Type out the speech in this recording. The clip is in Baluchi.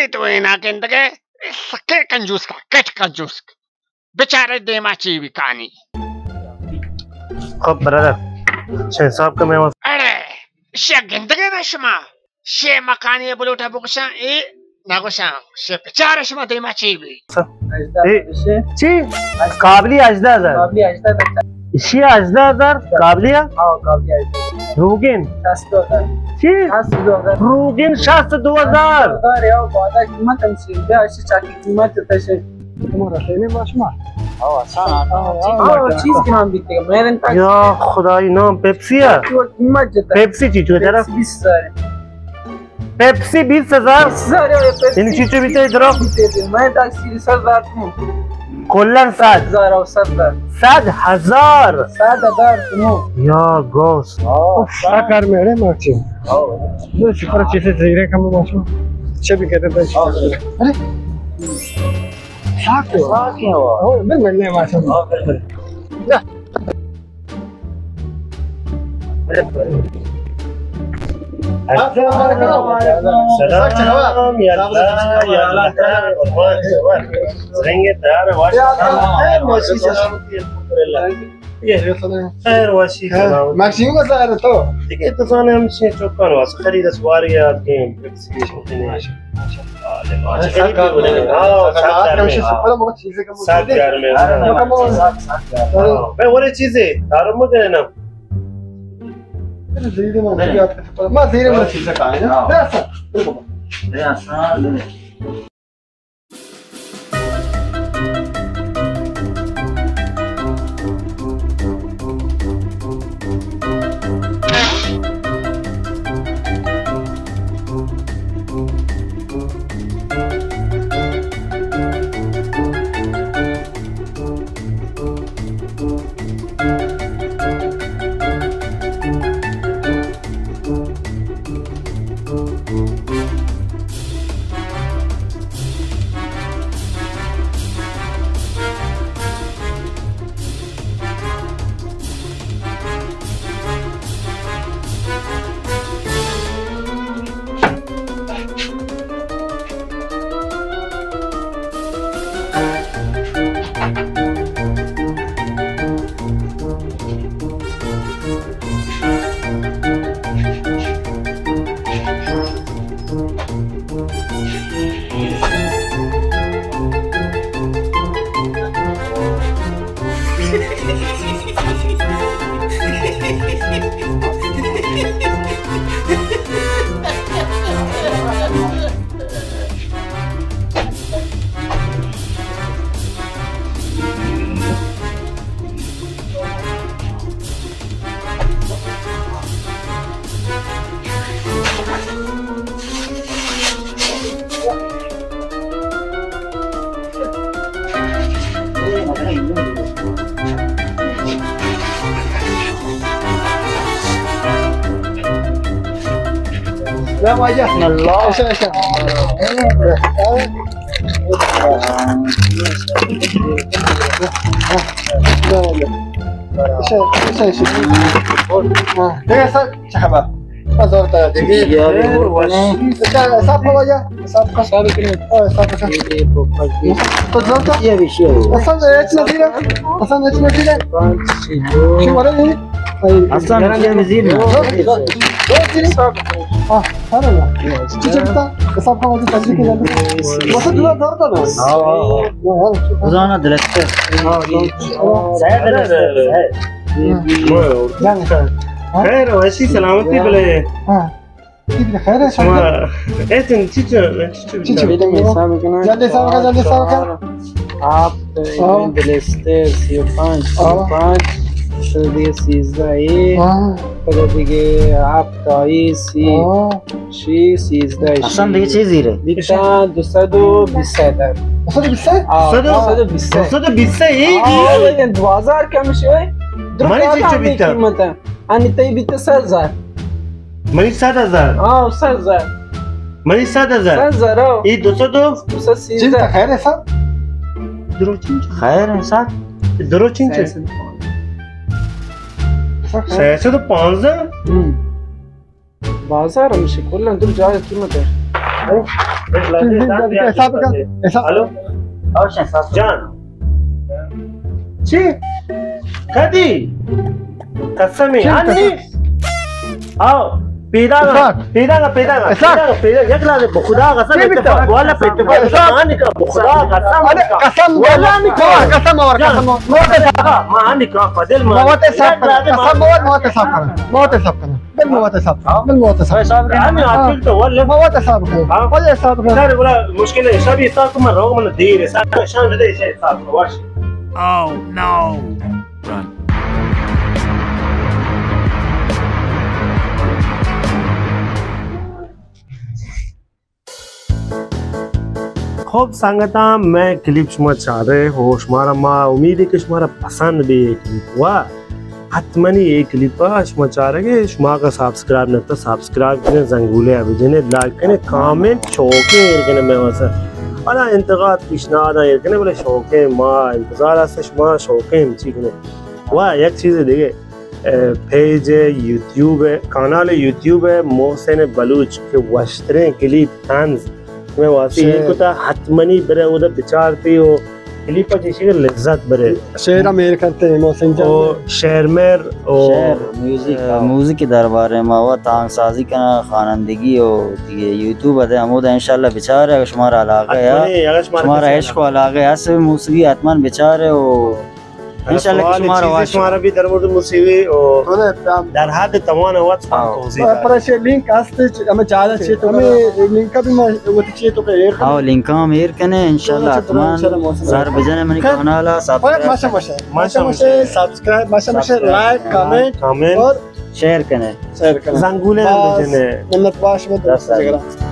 تو اینا گندگے، سکے کنجوس کا، کٹ کنجوس کا۔ بیچارے دیما چی بکانی۔ خب برادر، چه حساب کمے؟ اڑے، شے گندگے نہ شما؟ شے مکانی بلوٹا بگشاں، اے نہ گوشاں، شے بچار شما دیما چی بی۔ اے، چی؟ قابلی ہژدہ ہزار۔ قابلی ہژدہ ہزار۔ اشی ہژدہ ہزار؟ قابلی؟ ہاں، قابلی ہژدہ ہزار۔ روگن؟ شست دو ہزار۔ چی؟ شست دو ہزار۔ روگن شست دو ہزار۔ شست دو ہزار، یا بادا قیمت ہم سی، بیا اشی چاکی قیمت تشے۔ تمہارا خیلی ماشما؟ ہاں، آسان، آسان۔ ہاں، چیز گران بیتے، میرن تک۔ یا خدای نام، پیپسی ہے؟ قیمت جتا۔ پیپسی چی چو جرا؟ پیپسی بیست ہزار۔ پیپسی بیست ہزار؟ بیست ہزار، یا پیپسی یعنی چی چو بیتے درو؟ بیتے، میں تک سی سر دار تم۔ کلن صد۔ ہزار او صد دار۔ صد ہزار؟ صد ہزار تم۔ یا گوس۔ ہاں۔ اف، شکر میرے ماچی۔ ہاں۔ دو سفر چیزے زیرے کم ماشما۔ چه بیتے؟ ارے؟ ساکے ہو۔ ساکے ہو۔ ہو، بل ملنے ماشاءاللہ۔ ہاں، بل ملنے۔ السلام علیکم۔ سلام، یا اللہ، یا اللہ۔ رنگ دار، واش۔ خیر، واشی، سلامتی، الحمدللہ۔ خیر، واشی، خیر۔ سلامتی۔ ماشی کو سارے تو؟ دیگه تو زانه همیشه چوکان واس خرید اس واری یاد گیم۔ سات گرمه۔ سات گرمه۔ بے، وہ چیزے دارو مگه نا۔ ما زیرے ما چیزے کائے نا۔ یا واجہ۔ اللہ۔ اچھا، اچھا۔ اچھا، اچھا، اچھا۔ ہاں۔ دیکھ سر، چہ خبر؟ ہزار تا دیگه۔ یا، خیر، وش۔ اچھا، حساب کو واجہ؟ حساب کا؟ حساب کنے۔ ہاں، حساب کا۔ یہ، یہ، تو جانتا؟ یہ بھی شیئر ہو۔ اصل اتنا دیر ہے۔ اصل اتنا دیر ہے۔ پانچ، چھ، دو۔ شو والے نہیں؟ اصل یہ بھی زیر نا۔ دو، دو، دو دیر۔ ہاں، سارا نا۔ چی چلتا؟ حساب کا واجہ تجلی کے جاتے۔ وسط دو ہزار تا نا۔ ہاں، ہاں، ہاں۔ ہاں، ہاں۔ روزانہ دلچسپ۔ ہاں، ہاں۔ خیر، وشی سلامتی بلے۔ ہاں۔ خیر ہے، شما، اے تن چی چی، چی چی بیٹا؟ جلدی حساب کنا۔ جلدی حساب کنا، جلدی حساب کنا۔ آپ، ہاں۔ دلستے سی و پنج، ہاں۔ سی و پنج، سیزدہ اے، ہاں۔ پدا دیگه آپ تائی سی، ہاں۔ شی، سیزدہ شی۔ اصلاً دیگه چیزی رے؟ بیتا دو سد و بیست در۔ دو سد و بیست؟ آه، دو سد و بیست۔ دو سد و بیست اے؟ آه، دوازار کم شوی۔ منی چی چی بیتا؟ قیمت ہے۔ آنی تئی بیت سد ہزار۔ منی سد ہزار۔ ہاں، سد ہزار۔ منی سد ہزار۔ سد ہزار، ہاں۔ ای دو سد و؟ دو سد سیزدہ۔ چنت خیر ہے سر؟ درو چنت؟ خیر ہے سر۔ درو چنت؟ سہ سد و پانزدہ۔ سہ سد و پانزدہ؟ ہم۔ بازار ہمیشہ کلاں دو جاگہ قیمت ہے۔ حساب کن، حساب۔ ہلو؟ جان۔ چی؟ کدی؟ قسمی؟ ہاں، نی؟ آؤ، پیدا گا، پیدا گا، پیدا گا، پیدا گا، پیدا گا، یک لحظے، بخدا قسم، اتفاق، والا پہ اتفاق، نہ نکا، بخدا قسم، ارے، نکا۔ قسم، والا نکا۔ ہاں، قسم اور، جان، قسم اور۔ موت صاحب، ما نکا، فضل ما۔ موت صاحب، یک لحظے، قسم اور، موت صاحب کرنا، موت صاحب کرنا۔ بل موت صاحب، بل موت صاحب۔ ہاں، ہمیں عاقل تو واللہ۔ موت صاحب کو، ہاں۔ واللہ صاحب کو۔ سر، بڑا مشکل ہے، سب حساب کو میں روگ من دیر ہے، سر، شان دے، حساب کو، واش۔ Oh no! Run. خب سنگتاں، مئے کلیپ شما چارے ہو، شمارا ما امید ہے کہ شمارا پسند بی اے کلیپ۔ و حتماً اے کلیپ ء شما چارگے، شما اگاں سبسکرائب نہ کتا، سبسکرائب کنے، زنگولے ء بجنے، لائک کنے، کامنٹ شوقیں ایر کنے مئے واسطہ۔ پدا انتقاد پیشنہاد ایر کنے، بلے شوقیں ما انتظار است شما شوقیں ہمچی کنے۔ و یک چیز دیگہ، اے، پیج یوٹیوب ء، کانال یوٹیوب ء محسن بلوچ کہ وشتریں کلیپ طنز میں واسی ایر کتا، حتمنی برے اودا بچارتی و کلیپ ء چیشی کہ لذت برے۔ شعر ہم ایر کرتے ہیں محسن جان۔ او شعر میر او شعر، میوزک، ہاں۔ میوزک کے دربار ء ما و تانگ سازی کنا، خوانندگی و دیگہ یوٹیوب ء ہمودا انشاءاللہ بچارے، اگر شمارا علاقہ ہے، حتمنی، اگر شمارا شمارا عشق و علاقہ ہے، اس موسیقی حتماً بچارے و انشاءاللہ کہ سوال، شمارا چیزے واش۔ شمارا بھی در مورد موسیقی و در حد توان وت ہاں۔ توضیح دات۔ پر ایشی لینک است، ہمیں چارہ چیت، ہمیں لینک بھی میں وتی چیت کہ ایر کناں۔ ہاں، لینک ہم ایر کنے، انشاءاللہ چلو، چلو، حتماً انشاءاللہ محسن۔ سر بجنے منی خیر، کانال، فقط سبسکرائب ماشا ماشا۔ ماشا ماشا، سبسکرائب، ماشا ماشا، سبسکرائب، لائک، کمنٹ کمنٹ اور شیئر کنے۔ شیئر کنے۔ زنگولے ہم بس، بجنے۔ منت باش، میں دست جگرا۔